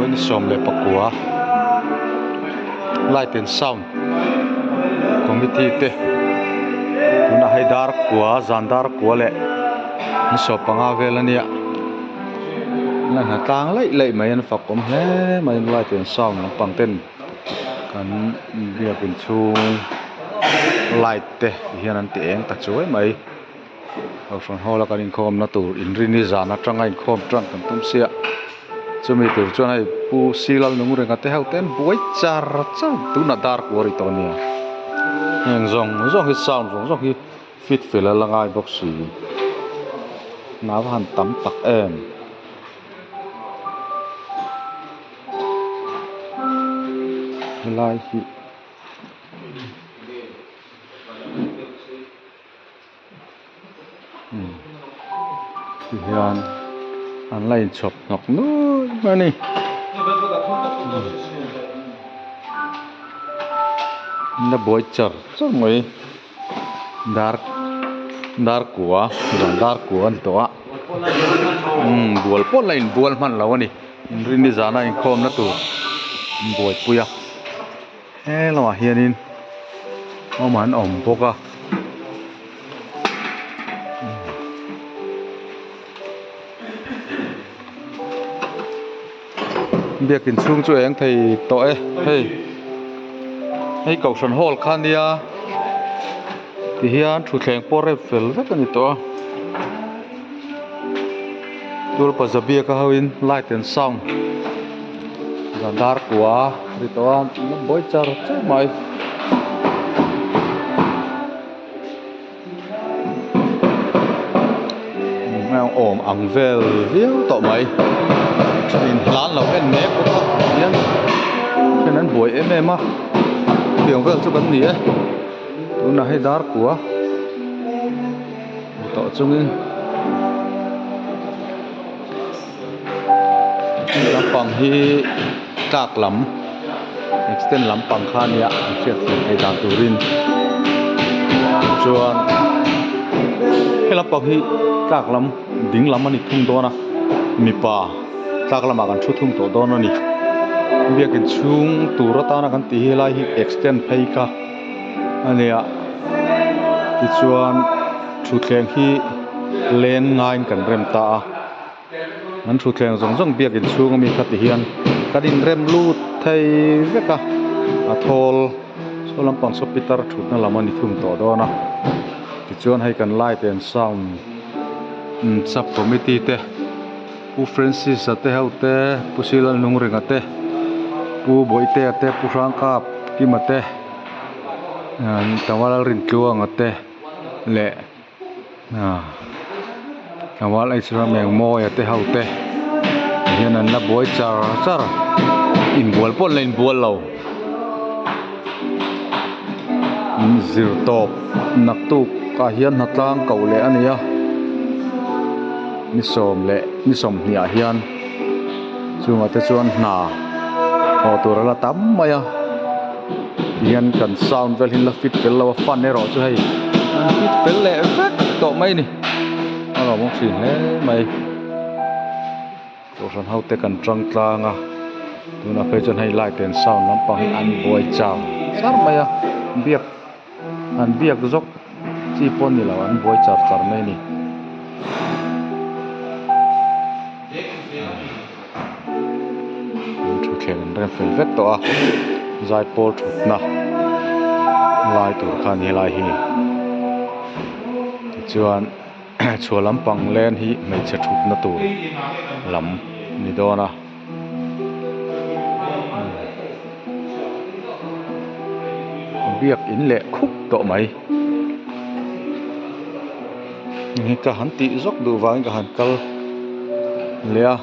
Vawiin 14 light and sound committee te tunah hei dar kua zan dar kua leh ni 15 vel a nia la hna tlang laih laih mai an fak awm hle mai light and sound lampang ten kan biakin chhung light te ti hian an ti eng ta chuai mai. Kohhran hall a kan inkhawmna tur inrini zan atanga inkhawm tan kan tum sia chumi tur chuan hei pu Silal Nungrenga te ho te an buai char char tunah dar kuar ri tawh a nia heng zawng zawng hi sound zawng zawng hi fit fel a la ngai bawk si hna va han tam tak em. Helai hi. Tihian an la inchhawp hnawk nuai mai a ni. An la buai char char mai dar dar kua zan dar kua a ni tawh a umm bual pawh an la inbual hman lo a ni inrinni zana inkhawmna tur an buaipui a. He lamah hianin awm an awm bawk a biakin chhung chu eng thei tawh e hei hei kohhran hall kha ania tihian thutthleng pawh rep fel vek a ni tawh a turpa zabiaka ho in light and sound. Zan dar kua ri tawh a la buai char char mai. Awm ang vel viau tawh mai thenin hla an lo en mek bawk a hian then an buai em em a tiang vel chu kan ni e tunah hei dar kua ri tawh chungin. Lampang hi tlak lam extend lampang kha a nia an hriat thiam theih dan turin chuan he lampang hi tlak lam ding lam a ni thung dawn a mipa tlak lamah kan thu thung tawh dawn a ni biakin chhung tur atana kan tih hi helai hi extend phei kha a nia tichuan thutthleng hi len ngaiin kan rem ta a. An thutthleng zawng zawng biakin chhung ami kha ti hian kan inrem lut thei vek a a thawl saw lampang saw pitar thutna lam a ni thung tawh dawn a tichuan hei kan light and sound sub committee te Pu Francis a te ho te Pu Silalnungringa te Pu Bawihtea te Pu Hrangkap Kima te Tlangval Lalrintluanga te leh. Tlangval ei chu ram engmawia te ho te hian an la buai char char inbual pawh an la inbual lo zir tawp naktuk ah hian hnatlang koh leh a ni a ni sawm leh ni sawmhnih ah hian chungah te chuan hna thawh tur a la tam mai a. Tihian kan sound vel hi la fit fel lo a fan erawh chu hei an fit fel leh vek tawh mai a ni a lawmawm thin hle mai kohhran ho te kan tang tlang a tunah phei chuan hei light and sound lampang hi an buai char char mai a biak an biak zawk chi pawh a ni lo an buai char char mai a ni. Thutthleng an rem fel vek tawh a zaipawl thutna lai tur kha a ni helai hi tichuan chhuah lampang len hi hmeichhe thutna tur lam a ni dawn a. Biak in leh khup tawh mai ka han tih zawk duh vangin ka han kal leh a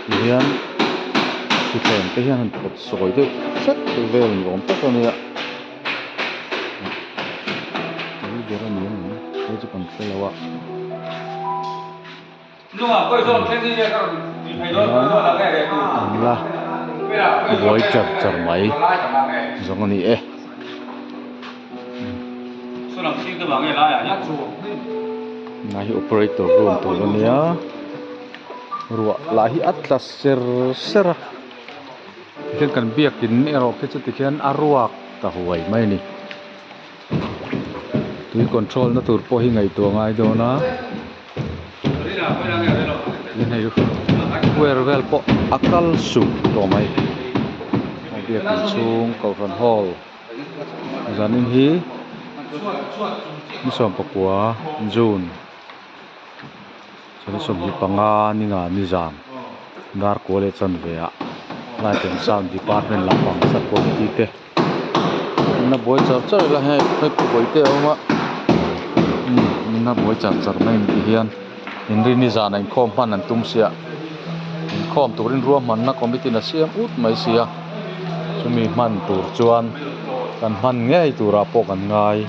tihian thuthleng te hian han pawt sawi deuh hret vel ni awm tak a nia tui ber a ni ang em chu kan hre lo a. An la buai char char mai zawng a ni e. Tunah hi operator room tur a nia. Ruah lah hi a tla ser ser a tikhian kan biakin erawh khi chu tikhian a ruak ta huai mai a ni tui control na tur pawh hi ngaihtuah a ngai dawn a tin hei wire vel pawh a kal suh tawh mai a biakin chhung kohhran hall zanin hi ni sawmpakua june. Chuan 25 ni nga ni zan dar kua leh chanve ah light and sound department lampang sub committee te an la buai char char ila hei hei pu bawihte a awm a umm an la buai char char mai ang tih hian inrin ni zan ah inkhawm hman an tum sia inkhawm turin ruahmanna committee in a siam ut mai sia chumi hman tur chuan kan hman ngei turah pawh kan ngai.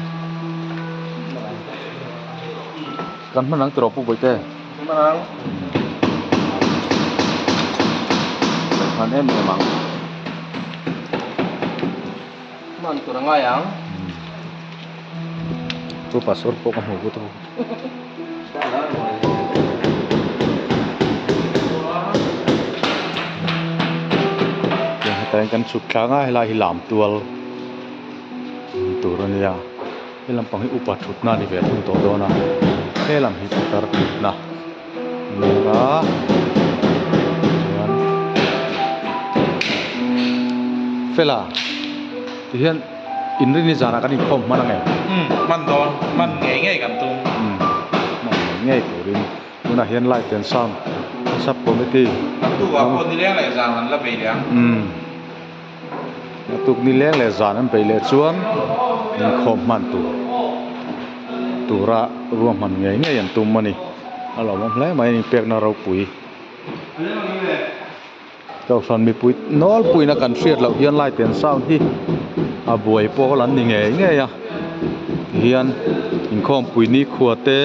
Kan hman ang tiraw Pu Bawihte? Hman ang. Kan hman em em ang. Hman tur a ngai ang. Pu Pastor pawh ka hmu vut a. Hetah hian kan chhuk tlang a helai hi lam tual tur a nia. He lampang hi upa thutna a ni ve thung tawh dawn a he lam hi putar thutna a ni a chuan fela tihian inrini zanah kan inkhawm hman ang em? Umm hman dawn hman ngei ngei kan tum. Umm hman ngei ngei turin tunah hian light and sound sub committee. Naktukah pawh nileng leh zan an la bei leh ang. Umm. A tuk ni leng leh zan an beih leh chuan inkhawm hman tur tura ruahman ngei ngei an tum a ni a lawmawm hle mai a ni pekna ropui kohhran mipui nawlpuiin a kan hriat loh hian light and sound hi a buai pawl an ni ngei ngei a tihian inkhawmpui nikhua te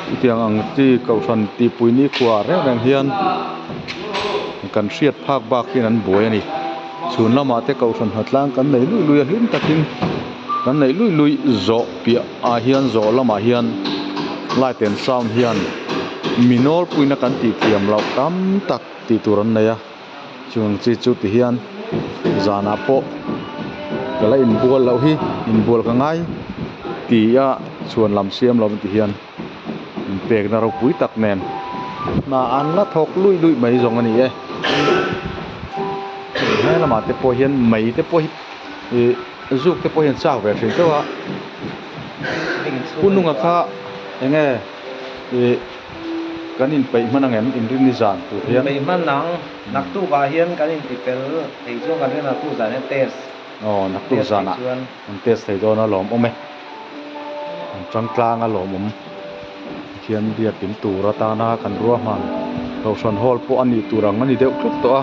chutiang ang chi kohhran tihpui nikhua ah reng reng hian kan hriat phak bak hian an buai a ni chhun lamah te kohhran hnatlang kan nei luih luih a hlim takin kan neih luih luih zawh piah ah hian zawh lamah hian light and sound hian mi nawlpuina kan tih thiam loh tam tak tih tur an nei a. Chung chi chu ti hian zanah pawh ka la inbual loh hi inbual ka ngai ti a chhuan lam siam lo ti hian inpekna ropui tak nen hna an la thawk luih luih mai zawng a ni e he lamah te pawh hian mei te pawh hi ih zuk te pawh hi an chak ve thin teuh a pu nunga kha eng nge ih. Kan inpeih hman ang em? Inrinni zan tur hian. Inpeih hman ang. Naktuk ah hian kan inti fel thei chuan kan rin naktuk zan hian test. Aw, naktuk zan ah an test thei dawn a lawmawm e. An tang tlang a lawmawm. Tikhian biakin tur atana kan ruahman Kohhran Hall pawh a nih tur ang a ni deuh tlut tawh a.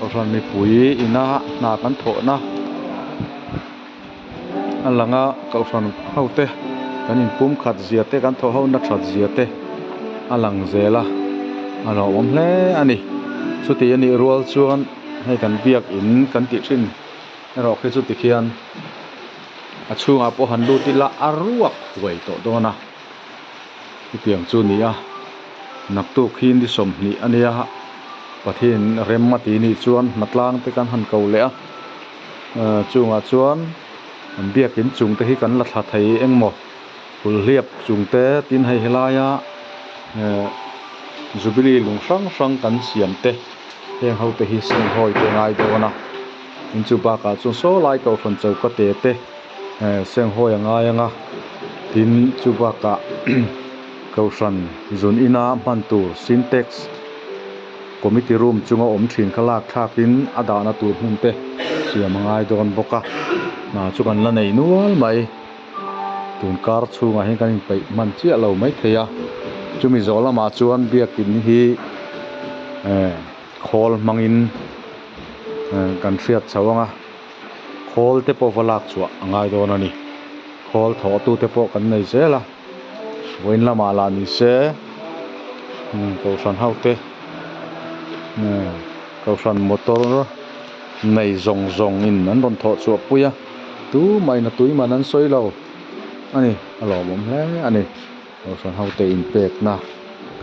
Kohhran mipui ina hna kan thawhna. A lang a kohhran ho te kan inpum khat zia te kan thawh ho na that zia te a lang zel a a lawmawm hle a ni chuti a nih rual chuan hei kan biakin kan tih thin erawh khi chu tikhian a chhungah pawh han lut ila a ruak huai tawh dawn a chutiang chu a ni a naktuk hi ni 20 a nia Pathian rem a tih nih chuan hnatlang te kan han ko leh a. Chungah chuan an biakin chung te hi kan la thla thei engmaw hulhliap chung te tin hei helaia jubilee lung hrang hrang kan siam te heng ho te hi senghawi te ngai dawn a tin chu bakah chuan saw lai kohhran choka te te senghawi a ngai ang a tin chu bakah kohhran zun ina hman tur sintex. Committee room chunga awm thin kha lak thlakin a dahna tur hmun te siam a ngai dawn bawk a hna chu kan la nei nual mai tun kar chhungah hian kan inpeih hman chiah lo maithei a chumi zawh lamah chuan biakin hi eh khawl hmangin eh kan hriat chho ang a khawl te pawh va lak chhuah a ngai dawn a ni khawl thawh tu te pawh kan nei zel a. Vawiin lamah lah ni se kohhran ho te kohhran motor nei zawng zawng in an rawn thawh chhuah pui a tumah in a tui man an sawi lo a ni a lawmawm hle a ni kohhran ho te inpekna.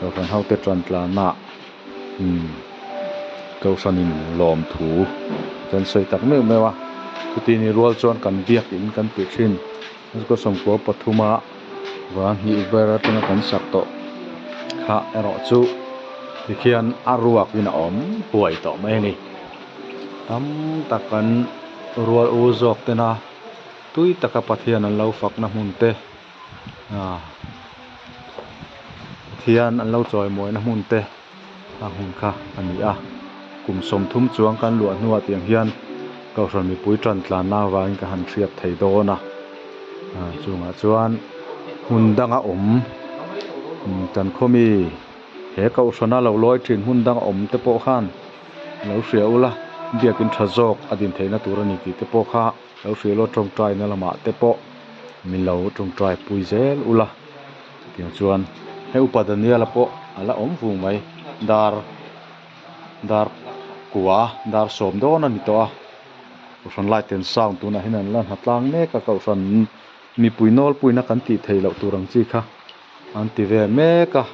Kohhran hote tan tlana umm kohhranin lawmthu kan sawi tak meuh meuh a chuti ni rual chuan kan biakin kan tih thin zukua sawmkua pathuma van hnih ber atanga kan sak tawh kha erawh chu tikhian a ruakin a awm huai tawh mai a ni tam tak an rual u zawk tena tui taka Pathian an lo fakna hmun te. Ah Pathian an lo chawimawina hmun te a hmun kha a ni a kum sawmthum chuang kan luah hnuah tiang hian kohhran mipui tan tlanna avangin ka han hriat thei dawn a ah chungah chuan hmun danga awm kan khaw mi he kohhrana lo lawi thin hmun danga awm te pawh khan lo hria ula biakin tha zawk a din theihna tur a ni tih te pawh kha. Lo hrilh aw tawngtaina lamah te pawh min lo tawngtai pui zel ula tiang chuan he upa Daniela pawh a la awm vung mai dar dar kua dar sawm dawn a ni tawh a kohhran light and sound tunah hian an la hna tlang mek a kohhran mipui nawlpuina kan tih theih loh tur ang chi kha an ti ve mek a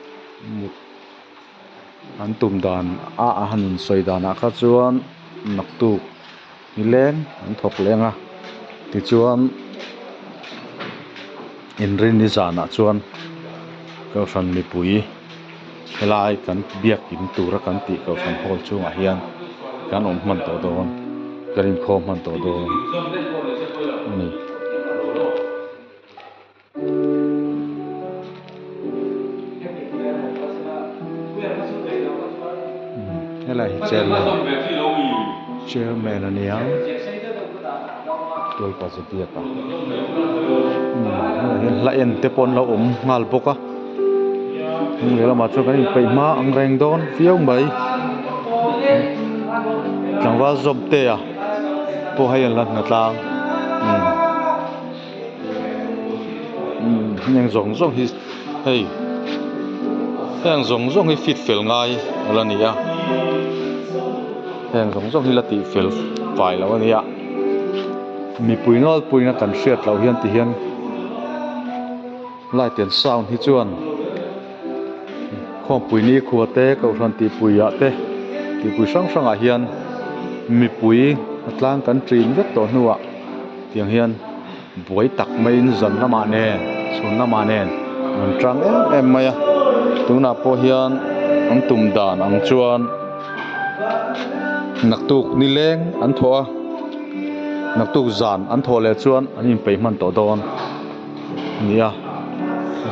mut an tum dan a a han insawi danah kha chuan naktuk. Nileng an thawk leng a tichuan inrinni zanah chuan kohhran mipui helai kan biakin tura kan tih kohhran hall chungah hian kan awm hman tawh dawn kan inkhawm hman tawh dawn a ni. Helai hi chairman chairman a nia tualpa chu biak a helai hian hla en te pawh an lo awm nghal bawk a hnung leh lamah chuan kan inpeih hma ang reng dawn viau mai tlangval zawm te a pawh hei an la hna tlang. Heng zawng zawng hi hei heng zawng zawng hi fit fel ngai a la ni a heng zawng zawng hi la tih fel fai loh a ni a mipui nawlpuina kan hriat loh hian ti hian light and sound hi chuan khawmpui nikhua te kohhran tihpui ah te tihpui hrang hrang ah hian mipui a tlang kan ṭin vek tawh hnuah. Tiang hian buai tak maiin zan lamah nen chhun lamah nen an tang em em mai a tunah pawh hian an tum dan ang chuan naktuk nileng an thawh a naktuk zan an thawh leh chuan an inpeih hman tawh dawn a ni a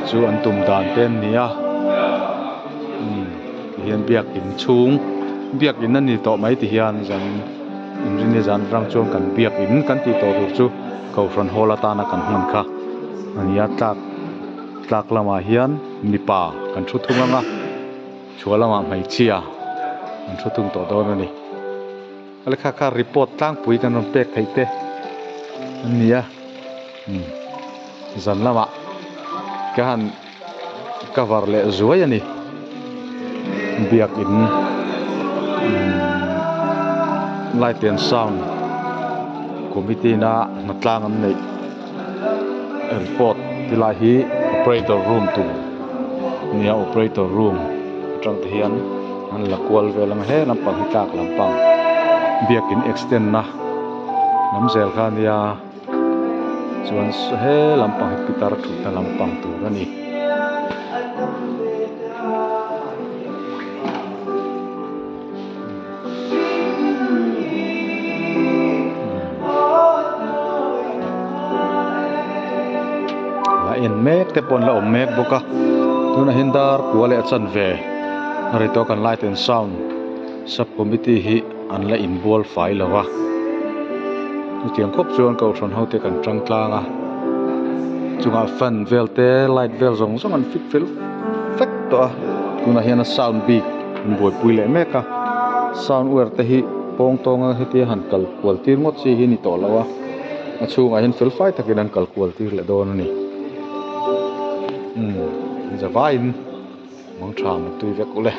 chu an tum dan te an ni a umm tihian biakin chhung biakin a ni tawh mai ti hian zan. Inrinni zan atang chuan kan biak in kan tih tawh tur chu Kohhran hall atana kan hman kha a ni a tlak tlak lamah hian mipa kan thu thung ang a chhuah lamah hmeichhia an thu thung tawh dawn a ni a lekha kha report tlangpui kan rawn pek theih te an ni a umm zan lamah ka han cover leh zuai a ni biakin light and sound committee na hnatlang an neih report ti lai hi operator room tur a ni a operator room atang te hian an la kual vel ang he lampang hi tlak lampang biakin extend na lam zel kha a nia. Chuan he lampang hi pitar thutna lampang tur a ni. La en mek te pawh an la awm mek bawk a tunah hian dar kua leh a chanve a ri tawh kan light and sound sub committee hi an la inbual fai lo va chutiang khawp chuan kohhran ho te kan tang tlang a chungah fan vel te light vel zawng zawng an fit fel vek tawh a tunah hian a sound bik an buaipui leh mek a sound wire te hi pawng tawnga hetia han kal kual tir ngawt chi hi a ni tawh lo a a chhungah hian fel fai takin an kal kual tir leh dawn a ni umm zavaiin mangtha mutui vek ule.